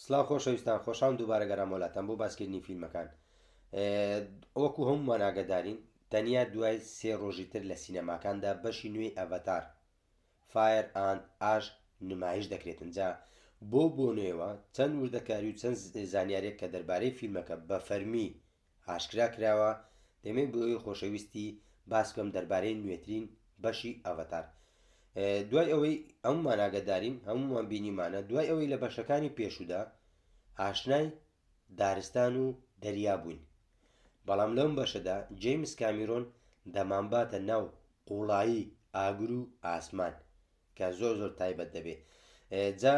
سڵاو خۆشەویستان خۆشحاڵم دووبارە گەڕامەوە لاتان بۆ باسکردنی فیلمەکان وەکو هەمومان ئاگادارین تەنیا دوای سێ ڕۆژی تر لە سینەماکاندا بەشی نوێی ئەڤەتار Fire and Ash نمایش دەکرێتن جا بۆ بۆنەیەوە چەند وردەکاری و چەند زانیارێک کە دەربارەی فیلمەکە بە فەرمی ئاشکرا کراوە، دەمەوێت بۆ ئێوەی خۆشەویستی باس بکەم دەربارەی نوێترین بەشی ئەڤەتار. دوای ئەوەی هەموومان ئاگادارین، هەموومان بینیمانە، دوای ئەوەی لە بەشەکانی پێشوودا ئاشنای دارستان و دەریا بووین، بەڵام لەم بەشەدا جەیمس کامیرۆن دەمانباتە ناو قوڵایی ئاگر و ئاسمان. کە زۆر زۆر تایبەت دەبێ جا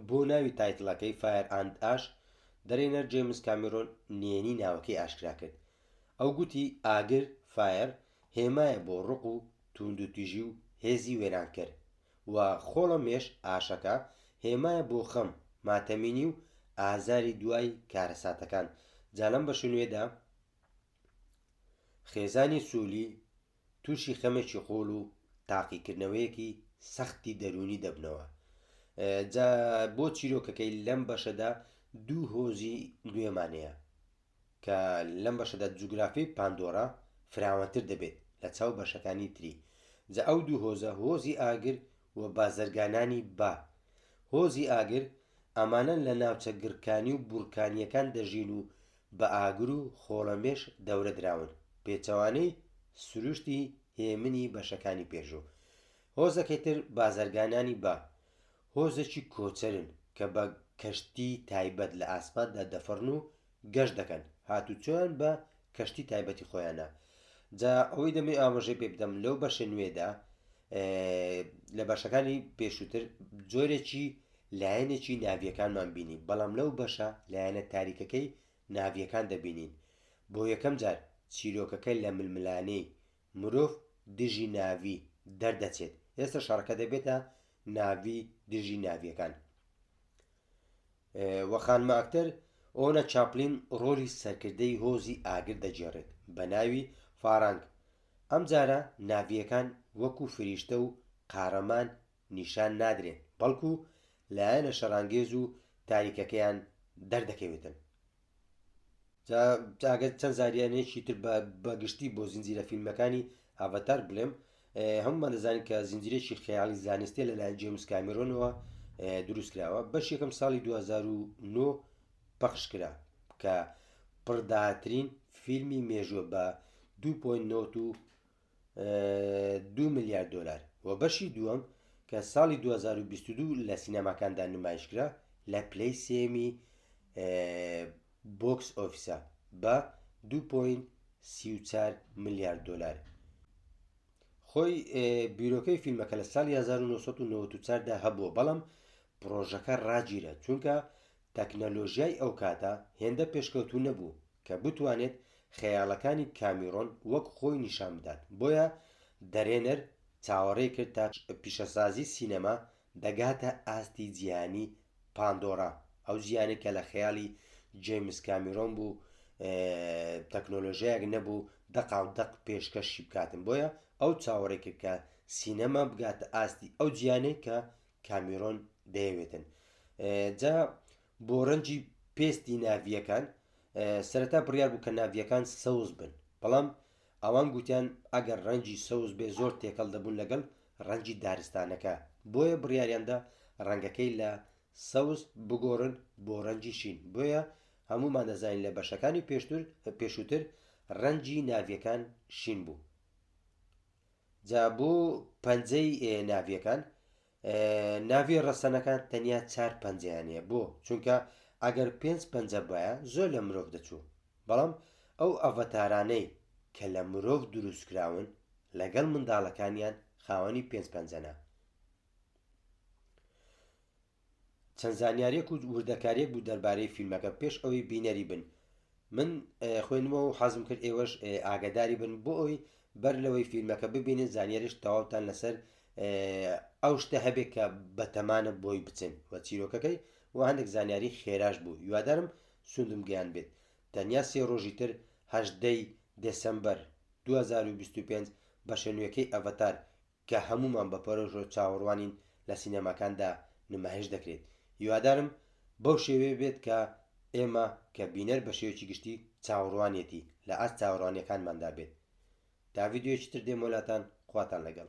بۆ ناوی title ەکەی Fire and Ash دەرێنەر جەیمس کامیرۆن نێنی ناوەکەی ئاشکرا کرد ئەو گوتی ئاگر Fire هێمایە بۆ ڕق و تووندوتیژی و هێزی وێرانکەر و خۆڵە مێش Ash ەکە هێمایە بۆ خەم ماتەمینی و ئازاری دوای کارەساتەکان جا لەم بەشە نوێدا خێزانی سولی تووشی خەمێکی قووڵ و تاقیکردنەوەیەکی سەختی دەروونی دەبنەوە. جا بۆ چیرۆکەکەی لەم بەشەدا دوو هۆزی نوێمان هەیە کە لەم بەشەدا جوگرافیای پاندۆرا فراوانتر دەبێت لە چاو بەشەکانی تری. جا ئەو دوو هۆزە هۆزی ئاگر و بازرگانانی با. هۆزی ئاگر ئەمانە لە ناوچە گڕکانی و بوڕکانییەکان دەژین و بە ئاگر و خۆڵەمێش دەورە دراون، پێچەوانەی سروشتی هێمنی بەشەکانی پێشوو. هۆزەکەی تر بازرگانانی با، هۆزێکی کۆچەرن کە بە کەشتی تایبەت لە ئاسماندا دەفڕن و گەشت دەکەن، هاتوچۆیان بە کەشتی تایبەتی خۆیانە. جا ئەوەی دەمەوێت ئاماژەی پێ بدەم لەو بەشە نوێدا لە بەشەکانی پێشووتر جۆرێکی لایەنێکی ناڤییەکانمان بینی، بەڵام لەو بەشە لایەنە تاریکەکەی ناڤییەکان دەبینین. بۆ یەکەم جار چیرۆکەکە لە ململانێی مرۆڤ دژی ناڤی دەردەچێت، ئێستا شەڕەکە دەبێتە ناڤی دژی ناڤییەکان. وە خانمە ئەکتەر ئۆنا چاپلین ڕۆڵی سەرکردەی هۆزی ئاگر دەگێڕێت بە ناوی فارانگ. ئەمجارە ناڤییەکان وەکو فریشتە و قارەمان نیشان نادرێن، بەڵکو لایەنە شەڕانگێز و تاریکەکەیان دەردەکەوێتن. جا ئەگەر چەند زاریانێکی تر بە گشتی بۆ زنجیرە فیلمەکانی ئاڤاتار بڵێم، هەموومان دەزانین کە زنجیرێکی خەیاڵی زانستیە لەلایەن جێمس کامیرۆنەوە دروست کراوە. بەش یەکەم ساڵی 2009 پەخش کرا کە پڕداهاترین فیلمی مێژووە بە 2.92 دوو ملیار دۆلار و بەشی دووەم کە ساڵی 2022 لە سینەماکاندا نمایشکرا لە پلەی سێیەمی box office ە بە 2.34 ملیار دۆلار. خۆی بیرۆکەی فیلمەکە لە ساڵی 1994 دا هەبووە بەڵام پڕۆژەکە ڕاگیرا چونکە تەکنەلۆژیای ئەوکاتە هێندە پێشکەوتوو نەبوو کە بتوانێت خەیاڵەکانی کامیرۆن وەک خۆی نیشان بدات، بۆیە دەرێنەر چاوەڕێی کرد تا پیشەسازی سینەما دەگاتە ئاستی جیهانی پاندۆرا، ئەو جیهانەی کە لە خەیاڵی جەیمس کامیرۆن بوو، تەکنۆلۆژیایەک نەبوو دەقاودەق پێشکەشی بکاتن، بۆیە ئەو چاوەڕێی کرد کە سینەما بگاتە ئاستی ئەو جیهانەی کە کامیرۆن دەیەوێتن. جا بۆ ڕەنگی پێستی ناڤییەکان، سەرەتا بڕیار بوو کە ناڤییەکان سەوز بن، بەڵام ئەوان گوتیان ئەگەر ڕەنگی سەوز بێ زۆر تێکەڵ دەبوون لەگەڵ ڕەنگی دارستانەکە، بۆیە بڕیاریاندا ڕەنگەکەی لە سەوز بگۆڕن بۆ ڕەنگی شین، بۆیە هەموومان دەزانین لە بەشەکانی پێشووتر ڕەنگی ناڤییەکان شین بوو. جا بۆ پەنجەی ناڤییەکان، ناڤی ڕەسەنەکان تەنیا چار پەنجەیان هەیە، بۆ؟ چونکە ئەگەر پێنج پەنجە بوایە زۆر لە مرۆڤ دەچوو، بەڵام ئەو ئەڤەتارانەی کە لە مرۆڤ دروستکراون لەگەڵ منداڵەکانیان خاوەنی پێنج پەنجەنە. چەند زانیاریەک و وردەکاریەک بوو دەربارەی فیلمەکە پێش ئەوەی بینەری بن من خوێندمەوە و حەزم کرد ئێوەش ئاگاداری بن بۆ ئەوی بەر لەوەی فیلمەکە ببینن زانیاریش تەواوتان لەسەر ئەو شتە هەبێت کە بەتەمانە بۆی بچن و چیرۆکەکەی و هەندێک زانیاری خێراش بوو هیوادارم سوندم گەیان بێت تەنیا سێ ڕۆژی تر هەژدەی دێسەمبەر 2025 بەشە نوێکەی ئەڤەتار کە هەموومان بە پەرۆشەوە چاوەڕوانین لە سینەماکاندا نمایش دەکرێت. هیوادارم. بەو شێوەیە بێت کە ئێمە کە بینەر بە شێوەیەکی گشتی چاوەڕوانیەتی لە ئاست چاوەڕوانیەکانماندا بێت. تا ڤیدیۆیەکی تر دێمەوە لاتان خواتان لەگەڵ.